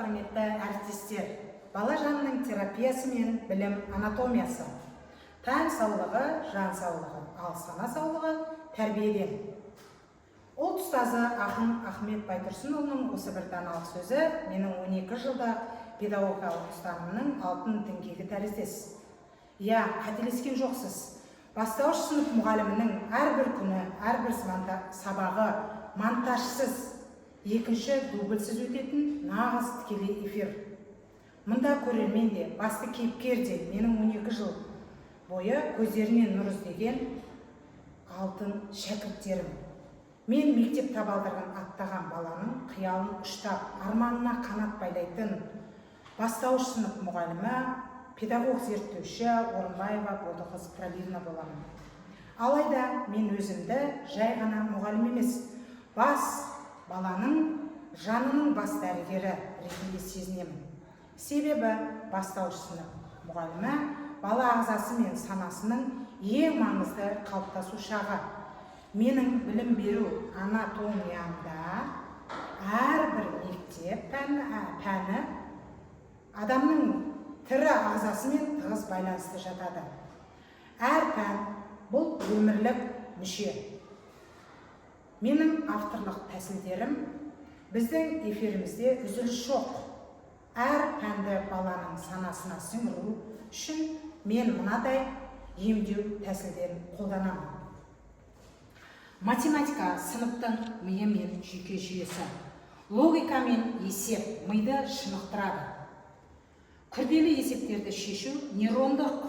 Құрметті әріптестер! Бала жанының терапиясы мен білім анатомиясы. Тән саулығы – жан саулығы, ал сана саулығы – тәрбиеден. Ұлт ұстазы, ақын Ахмет Байтұрсынұлының осы бір даналық сөзі менің 12 жылдық педагогикалық ұстанымның алтын діңгегі тәріздес. Иә, қателескен жоқсыз. Бастауыш сынып мұғалімінің әрбір күні, әрбір сабағы монтажсыз, екінші дубльсіз өтетін нағыз тікелей эфир. Мұнда көрермен де, басты кейіпкер де менің 12 жыл бойы көздерінен нұр іздеген алтын шәкірттерім. Мен мектеп табалдырығын аттаған баланың қиялын ұштап, арманына қанат байлайтын бастауыш сынып мұғалімі, педагог зерттеуші Орынбаева Болдықыз Пралиевна боламын. Алайда мен өзімді жай ғана мұғалім емес, бас баланың жанының бас дәрігері ретінде сезінемін. Себебі бастауыш сынып мұғалімі – бала ағзасы мен санасының ең маңызды қалыптасу шағы. Менің білім беру анатомиямда әрбір мектеп пәні адамның тірі ағзасымен тығыз байланысты жатады. Әр пән – бұл өмірлік мүше. Менің авторлық тәсілдерім: біздің эфирімізде үзіліс жоқ. Әр пәнді баланың санасына сіңіру үшін мен мынадай емдеу тәсілдерін қолданамын. Математика – сыныптың миы мен жүйке жүйесі. Логика мен есеп миды шынықтырады. Күрделі есептерді шешу нейрондық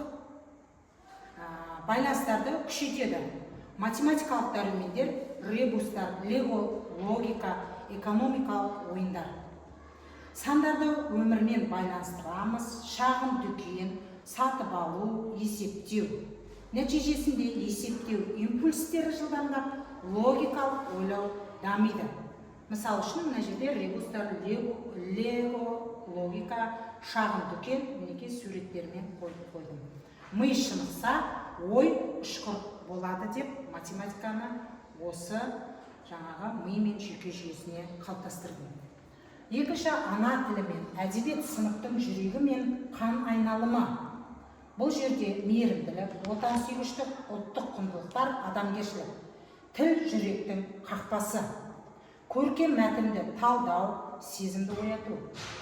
байланыстарды күшейтеді. Математикалық дәрумендер: ребустар, лего логика, экономикалық ойындар. Сандарды өмірмен байланыстырамыз: шағын дүкен, сатып алу, есептеу. Нәтижесінде есептеу импульстері жылдамдап, логикалық ойлау дамиды. Мысалы үшін, мына жерде ребустар, лего логика, шағын дүкен, мінекей, суреттермен қойып қойдым. Ми шынықса, ой ұшқыр болады деп, математиканы осы жаңағы ми мен жүйке жүйесіне қалыптастырдым. Екінші, ана тілі мен әдебиет – сыныптың жүрегі мен қан айналымы. Бұл жерде мейірімділік, отансүйгіштік, ұлттық құндылықтар, адамгершілік. Тіл – жүректің қақпасы. Көркем мәтінді талдау, сезімді ояту,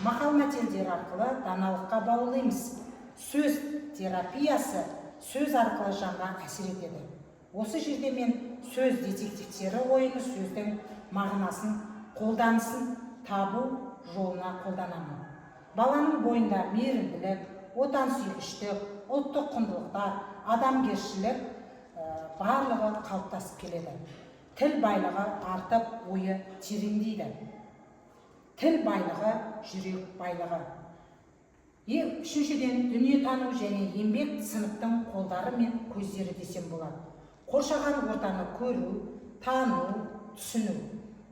мақал мәтелдер арқылы даналыққа баулимыз. Сөз терапиясы сөз арқылы жанға әсер етеді. Осы жерде мен сөз детективтері ойыны, сөздің мағынасын, қолданысын табу жолына қолданамын. Баланың бойында мейірімділік, отансүйгіштік, ұлттық құндылықтар, адамгершілік, барлығы қалыптасып келеді. Тіл байлығы артып, ойы тереңдейді. Тіл байлығы – жүрек байлығы. Үшіншіден, дүниетану және еңбек сыныптың қолдары мен көздері десем болады. Қоршаған ортаны көру, тану, түсіну,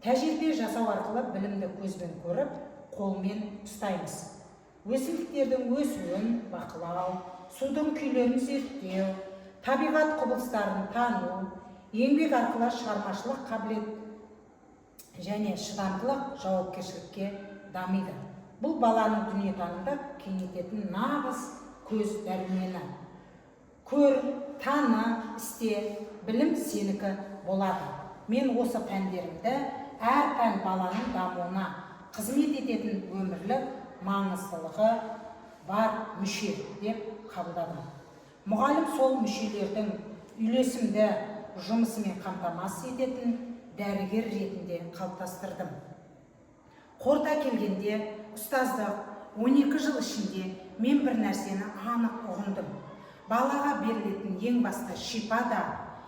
тәжірибе жасау арқылы білімді көзбен көріп, қолмен ұстаймыз. Өсімдіктердің өсуін бақылау, судың күйлерін зерттеу, табиғат құбылыстарын тану. Еңбек арқылы шығармашылық қабілет және шыдамдылық, жауапкершілікке дамиды. Бұл баланың дүниетанымды кеңейтетін нағыз көз дәрумені. Көр, таны, істе, білім сенікі болады. Мен осы пәндерімді әр пән баланың дамуына қызмет ететін өмірлік маңыздылығы бар мүше деп қабылдадым. Мұғалім сол мүшелердің үйлесімді жұмысымен қамтамасыз ететін дәрігер ретінде қалыптастырдым. Қорыта келгенде, ұстаздық 12 жыл ішінде мен бір нәрсені анық ұғындым: балаға берілетін ең басты шипа да,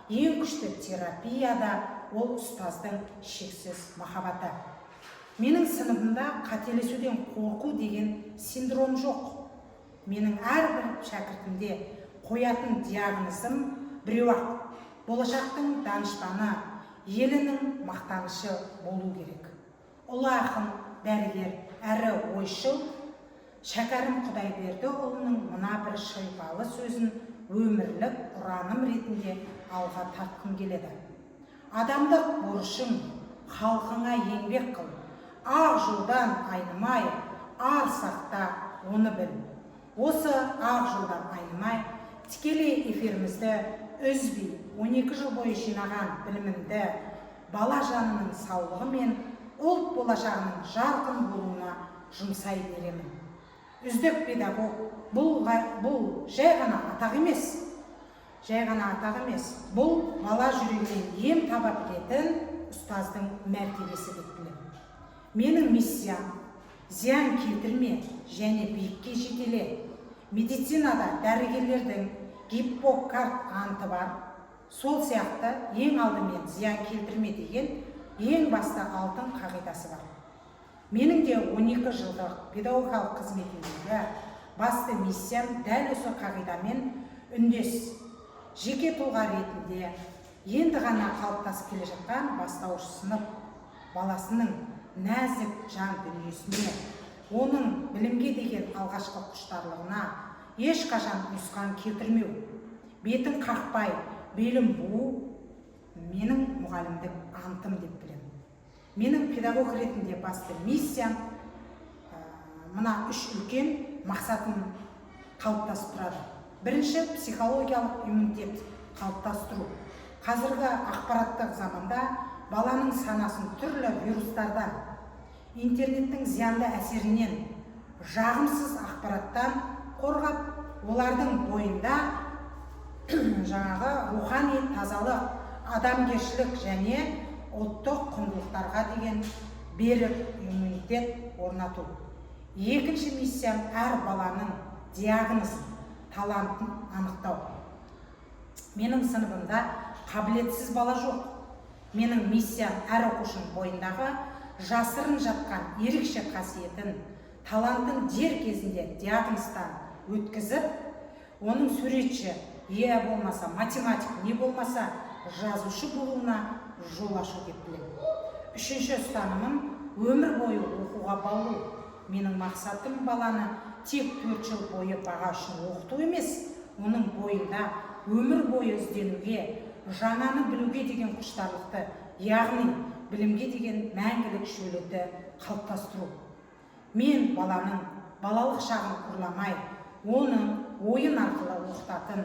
ең күшті терапия да – ол ұстаздың шексіз махаббаты. Менің сыныбымда қателесуден қорқу деген синдром жоқ. Менің әрбір шәкіртімде қоятын диагнозым біреу ақ: болашақтың данышпаны, елінің мақтанышы болу керек. Ұлы ақын, дәрігер әрі ойшыл Шәкәрім Құдайбердіұлының мына бір шипалы сөзін өмірлік ұраным ретінде алға тартқым келеді: «Адамдық борышың – халқыңа еңбек қыл, ақ жолдан айнымай. Ар сақта, оны біл. Осы ақ жолдан айнымай, тікелей эфирімізді үзбей 12 жыл бойы жинаған білімімді бала жанының саулығы мен ұлт болашағының жарқын болуына жұмсай беремін. Үздік педагог бұл жай ғана атақ емес, жай ғана атақ емес, бұл бала жүрегінен ем таба білетін ұстаздың мәртебесі деп білемін. Менің миссиям: зиян келтірме және биікке жетеле. Медицинада дәрігерлердің Гиппократ анты бар, сол сияқты ең алдымен зиян келтірме деген ең басты алтын қағидасы бар. Менің де 12 жылдық педагогикалық қызметімдегі басты миссиям дәл осы қағидамен үндес. Жеке тұлға ретінде енді ғана қалыптасып келе жатқан бастауыш сынып баласының нәзік жан дүниесіне, оның білімге деген алғашқы құштарлығына ешқашан нұқсан келтірмеу, бетін қақпай белін буу менің мұғалімдік антым деп білемін. Менің педагог ретінде басты миссиям мына үш үлкен мақсатым қалыптасып тұрады. Бірінші, психологиялық иммунитет қалыптастыру. Қазіргі ақпараттық заманда баланың санасын түрлі вирустардан, интернеттің зиянды әсерінен, жағымсыз ақпараттан қорғап, олардың бойында жаңағы рухани тазалық, адамгершілік және ұлттық құндылықтарға деген берік иммунитет орнату. Екінші миссиям: әр баланың диагнозын, талантын анықтау. Менің сыныбымда қабілетсіз бала жоқ. Менің миссиям: әр оқушының бойындағы жасырын жатқан ерекше қасиетін, талантын дер кезінде диагноздан өткізіп, оның суретші я болмаса математик, не болмаса жазушы болуына жол ашу деп білемін. Үшінші ұстанымым: өмір бойы оқуға баулу. Менің мақсатым баланы тек 4 жыл бойы баға үшін оқыту емес, оның бойында өмір бойы ізденуге, жаңаны білуге деген құштарлықты, яғни білімге деген мәңгілік шөлді қалыптастыру. Мен баланың балалық шағын ұрламай, оның ойын арқылы оқытатын,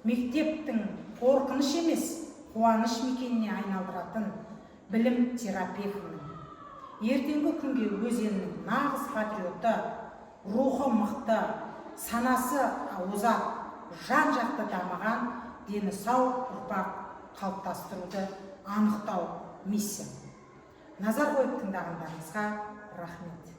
мектептің қорқыныш емес, қуаныш мекеніне айналдыратын білім терапевтімін. Ертеңгі күнге өз елінің нағыз патриоты, рухы мықты, санасы озат, жан жақты дамыған, дені сау ұрпақ қалыптастыруды анықтау миссиям. Назар қойып тыңдағандарыңызға рахмет.